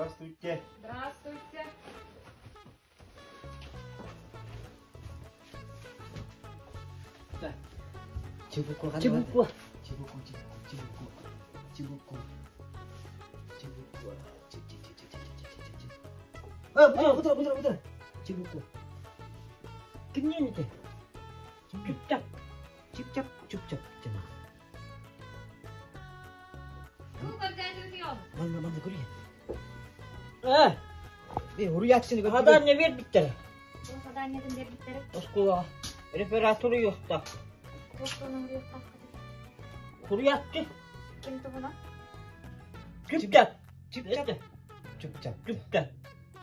Здравствуйте. Здравствуйте. Чебуку. Чебуку. Чебуку, чебуку, чебуку, чебуку. Чебуку. А, бутара, бутара, бутара, бутара. Чебуку. Кимнен ити? Чүптап. Чип-чап, чуп-чап. Чема. Бу көрдөөтүгүт Манна, манна, көрүө. Э, Бе, уруйааччыны көрдүгүт. хадаанньа биэрбиттэрэ. Туох заданиетын биэрбиттэрэ? Оскуолаҕа рефератор уйуохтаах. Туох туһунан уруйуохтааххытый? Суруйааччы. Ким туһунан? Чүптап. Чип-чап, чуп-чап. Чүптап.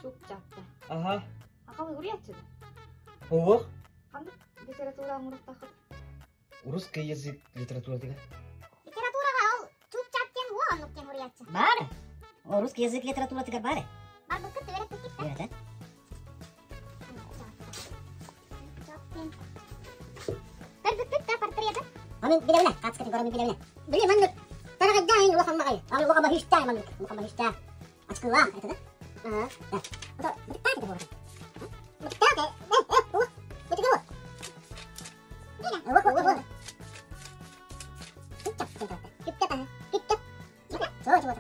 Чуп-чапта. Аха. Акалы уруйааччы да? Суох. Ханнык литература оҥоруохтааххыт? Русский язык литературатыгар. Литератураҕа ол чуп-чап диэн уол оннук диэн уруйааччы. Баар. О, русский язык литературатыгар баар. Барбыккыт үөрэппиккит да? Үөрэтэ. Чуп-чап диэн. Көрбүккүт да портреты? Аны билэбинэ, хаацкатын көрөн билэбинэ. Били маннык тараҕайдаан улахан баҕайы. Аны улахан баһыыстаа маннык, улахан баһыыстаа. Очкылаах это да? Ага. Да. Ото бытыктаах это буолар. Бытыктаах э, э, э, бытыгы. Уох, уох, уох. Чуп-чап диэн Чуп-чап, чуп-чап. Чуп-чап. Чуп-чап.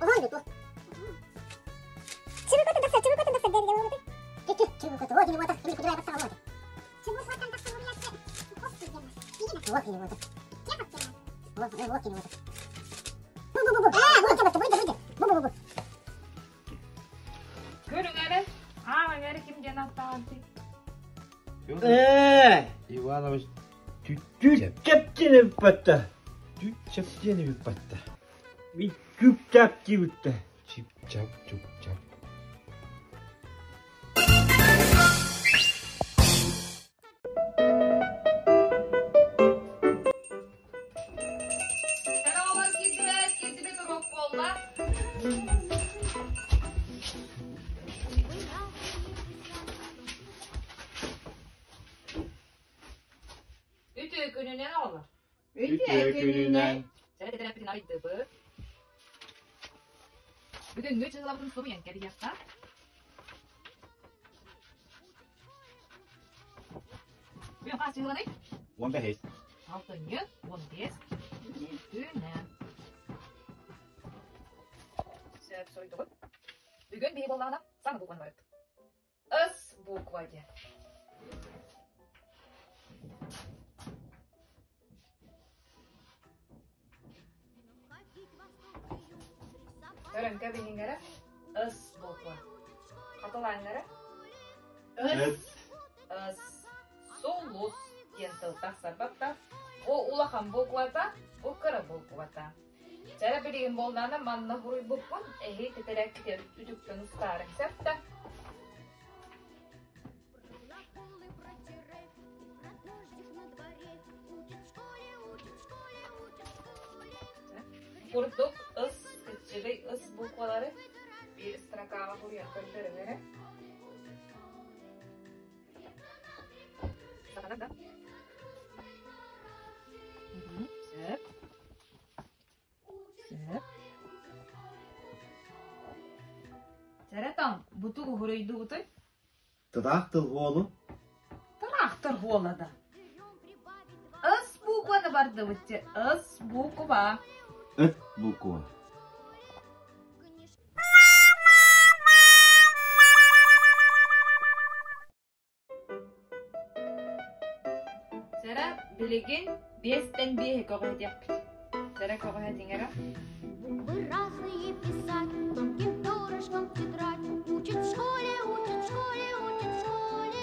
Оһон дуу. Чыбыкотун тахса, чыбыкотун тахса, деді ол. Чү, чыбыкоту, о, кини уота, кини кудурай баттаға уота. Чыбыкотун тахса, уруйааччы. Хос киирген бас. О, кини уота. О, о, кини уота. Бу-бу-бу-бу. Аа, бу, бу, бу, бу, бу, бу. Көрүҥ эрэ, ааҕыҥ эрэ ким диэн ааттаҕын Э, Иванович Түччэп диэн эбиппэтэ. Түччэп диэн эбиппэтэ. Би чүптап диэбиттэ. Чип-чап, чуп-чап. Оҕолор киирдибэт, киирдибит уруок буолла. Үтүө күнүнэн оҕолор. Үтүө күнүнэн. Сэрэ тэтэрээппитин арыйдыбыт. Бүгүҥҥү дьыалабытын суруйан кэбиһиэххэ. Бүгүн хас дьыаланый? 15. Алтынньы, 15. Күнэ. Сөп суруйдугут. Бүгүн биһи буоллаҕына саҥа букваны барыт. С буква диэн. Көрөн кэбиһиҥ эрэ. С буква. Хатылааҥ эрэ. С. С. Сулус диэн тыл тахсарбат да. Бу улахан буквата, бу кыра буквата. Чэ, билигин буоллаҕына манна суруйбуппун, эһи тэтэрээккитигэр үтүктэн устаарыҥ сөп да? Курдук ыс, кыччыгый ыс буквалары биир строкаҕа суруйан көрдөрүҥ эрэ. Сатанар да? Сөп. Сөп. Сэрэтон, бутук уһуруйдубутуй? Тыраах тыл уолу. Тыраахтар уола да. Ыс букваны бардыбыт же. Ыс буква. Ыт буква. Сэрэ, билигин биэстэн биэһи көҕүһэтиэхпит. Сэрэ көҕүһэтиҥ эрэ. Буквы разные писать, тонким перышком в тетрадь. Учат в школе, учат в школе, учат в школе.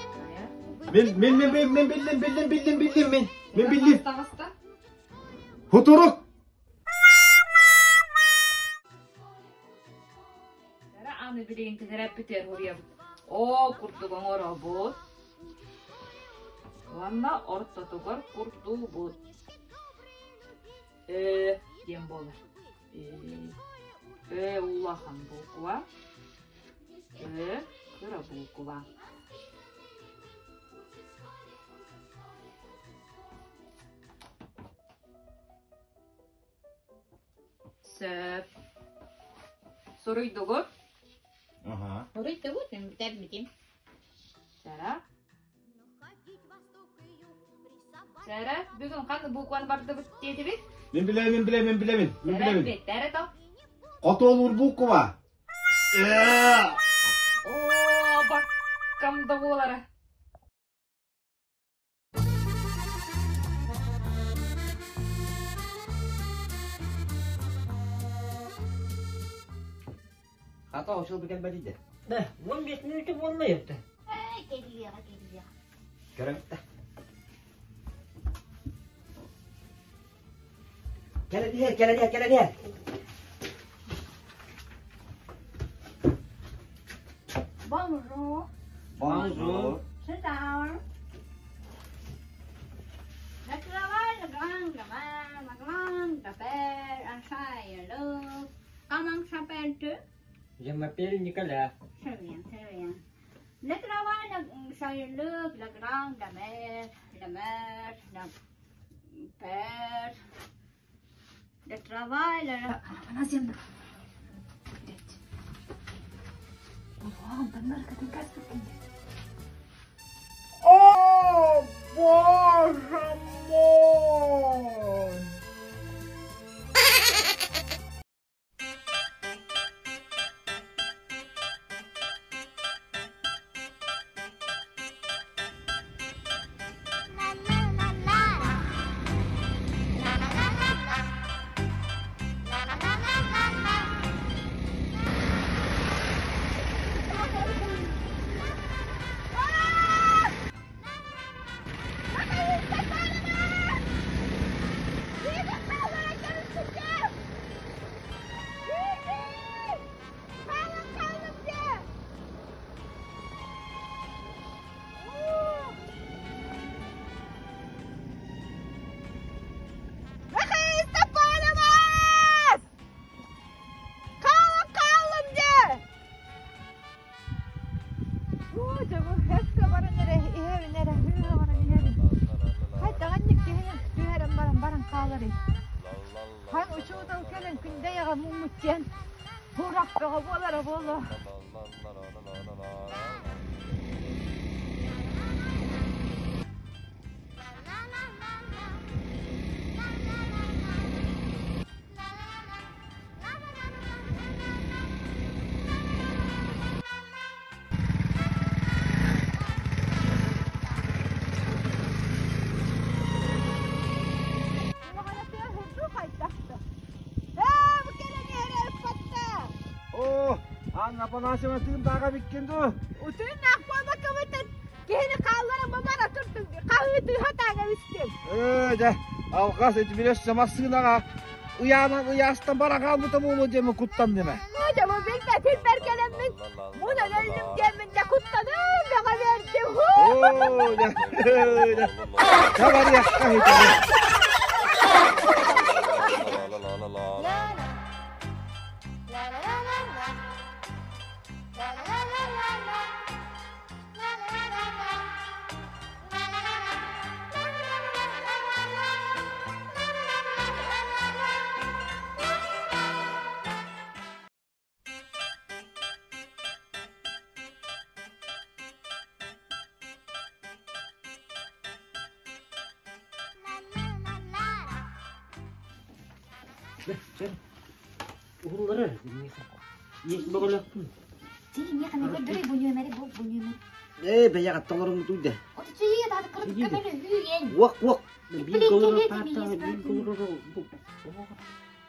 Мин мин мин мин мин биллим биллим биллим биллим мин. Мин биллим. Таҕыста. Хутурук. Сэрэ аны билигин тэтэрээппитигэр суруйабыт. Оо, курдук оҥоробут. Уонна ортотугар курдуубут. Э диэн буолар. Э улахан буква. Э кыра буква. Сөп. Суруйдугут? Ага. Суруйдугут, бүтэрбитим. Сара. Сара, бүгүн ханна букваны бардыбыт диэтибит? Мин билэбин, мин билэбин, мин билэбин, мин Сара, билэбин. бэттэрэ то. Хотуолуур буква. Оо, баккам да буолара. Хата ошол бекел бадиде. Да, 15 минут буолла ёпта. Эй, кэлиэҕэ, кэлиэҕэ. Көрөҥтө. Кэлэн иһэр, кэлэн иһэр, кэлэн иһэр. Bonjour. Bonjour. C'est tard. Le travail, le grand gamin, la grande affaire, un chat et l'autre. Comment s'appelles-tu? Je m'appelle Nicolas. Très bien, très bien. Le travail, le Saint-Luc, le grand, la mère, la mère, la père. Le travail, le... Афанасьевна. О, боже мой! О, Анна Афанасьевна тыын тааға биккен ду. Ээ, дьэ, алҕас итибилэс массыынаҕа ыйаанан ыйаастан бара хаалбыта буолуо диэммин куттанным ээ. Оо, дьэ, дьэ, табарыахха иһитэ. Уһулларар. Есть бөҕөлөкпүн. Тиий, миэхэ көрдөрүй бу нүөмэри, бу бу нүөмэри. Ээ, бэйэҕэ толорун тууйда. От чүйе даады кырыт көмөлө хүүен. Уок, уок. Биир голоро тааттаҕа, биир голоро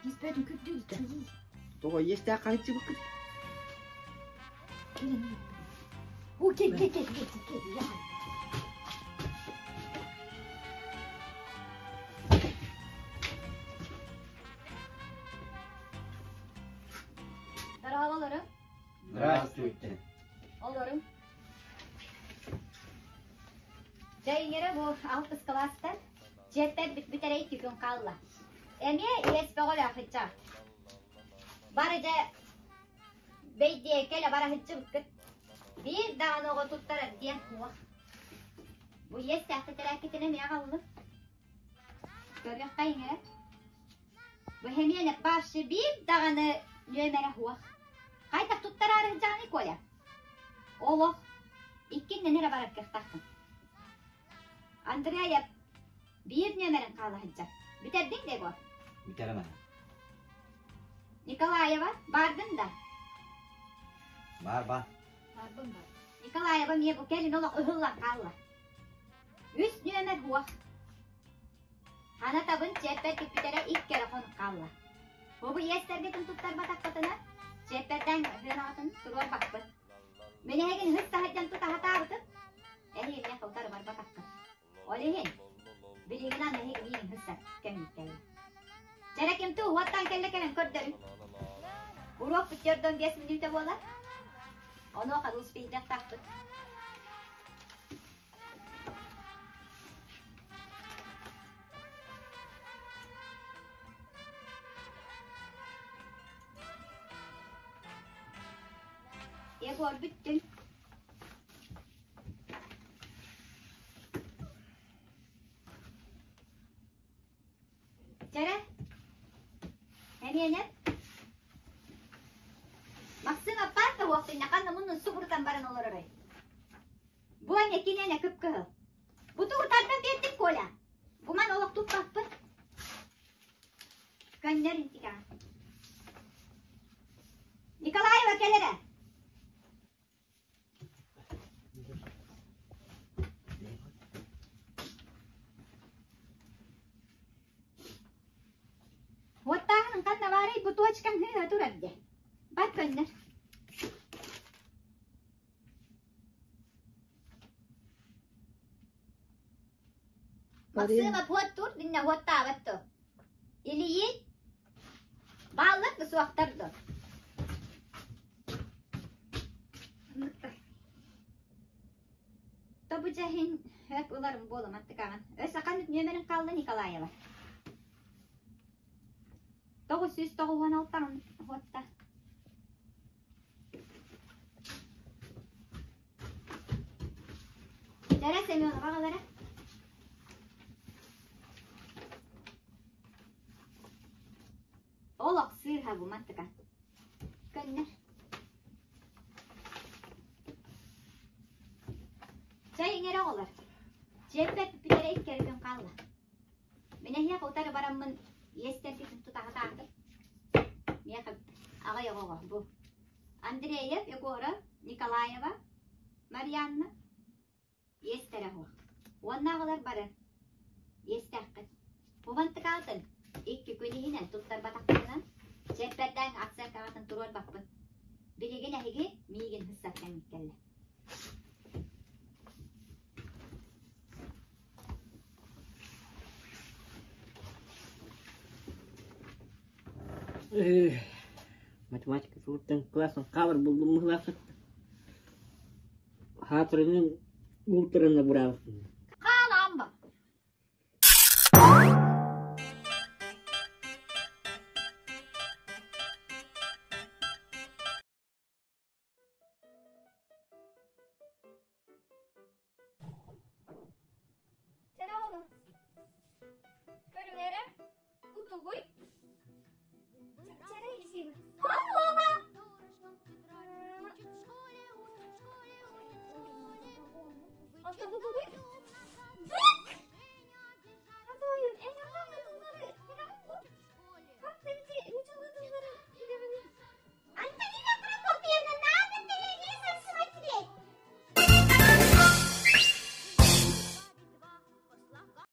Еспөтүн күрдүү чүйи. Тоҕо иэстээх хаһыччыбыккыт? Келин. О, кел, кел, кел, кел, кел, я. Merhabalarım. Здравствуйте. Олорум. Дьэ, бу алтыс кылаастар дьиэттэр бүтэрэй күн хаалла. Эмиэ иэс бөҕөлөөх ыччат. Бары дьэ бэйдиэ кэлэ бара сылдьыбыккыт. Биир даҕаны оҕо туттарар диэн суох. Бу иэс тээхтэтэрээккитинэ эмиэ аҕаллым. Көрүөххэ иҥэрэ. Бу Хэмиэнэп вообще биир даҕаны нүөмэрэ суох. Хайдах туттараары сылдьаҕыный, Коля? Олох иккиннэн эрэ барар кыахтааххын. Андреев биир нүөмэрин хаала сылдьар. Бүтэрдиҥ да, Егор? Бүтэрем Николаева, бардын да? Бар, бар. Барбын бар. Николаева эмиэ бу кэлин олох ыһыллан хаалла. Үс нүөмэр суох. Ханатабын чиэппэр түппүтэрэ икки эрэ хонук хаалла. Бу иэстэргитин туттарбатаххытына, чиэппэрдээн ыһыанаҕытын туруорбаппыт. Мин эһигин ыһыс таһырдьан тутаһатаабытым, эһиги эмиэ утары барбатаххыт. Ол иһин, билигин аны эһиги миигин ыһыссар кэммит кэллэ. Чэрэ ким туу уоттаан кэллэ кэлэн көрдөрүҥ. Уруок бүтүөрдөн 5 мүнүүтэ буолар. Онуоха успейдахтаахпыт. Егор бүттүн. Чэрэ, Эмиэнэп, Максим аппаат да уохтунна ханна муннун субурутан баран олоророй. Бу эмиэ киниэнэ кып-кыһыл. Бу тугу тардан биэрдиҥ, Коля? Бу ман олох туппаппын. Көннөр интикаҕа. Николаева кэл эрэ. Уоттааһынын ханна баарый бу туочкаҥ һыыһа турар дии. Бар көннөр. Максыма уоттуур диннэ уоттаабат дуо? Илийин бааллар да суохтар дуо? Тобу дьэһин өп ыларым буолумат тыкаҕын. Өс ахан нүөмэрин хаалла Николаева. 996 уотта. Дара Семенова аҕалара. Олох сыыһа бу мантыка. Көннөр. Чай иҥэрэ оҕолор. Чиэппэр бүтэрэ икки күн хаалла. Мин эһиэхэ утары бараммын иэстэргитин тутаһатаатым. Миэхэ аҕай оҕоҕо бу. Андреев Егоров Николаева Марианна иэстэрэ суох. Уонна аҕалар бары иэстээххит. Бу мантыкаатын икки күн иһинэн туттарбатаххытынан чиэппэрдээн акценткаҕытын туруорбаппын. Билигин эһиги миигин һыссар кэмҥит кэллэ. Математика сылыттан классын хаалар буллум быһыылаах Хаатырынан уутарына бураабыппын. Хаалаан ба. Sen oğlum. Көрүҥ эрэ. Бу тугуй? Чара илсиин. Аллаҕа! Онтон бу тугуй?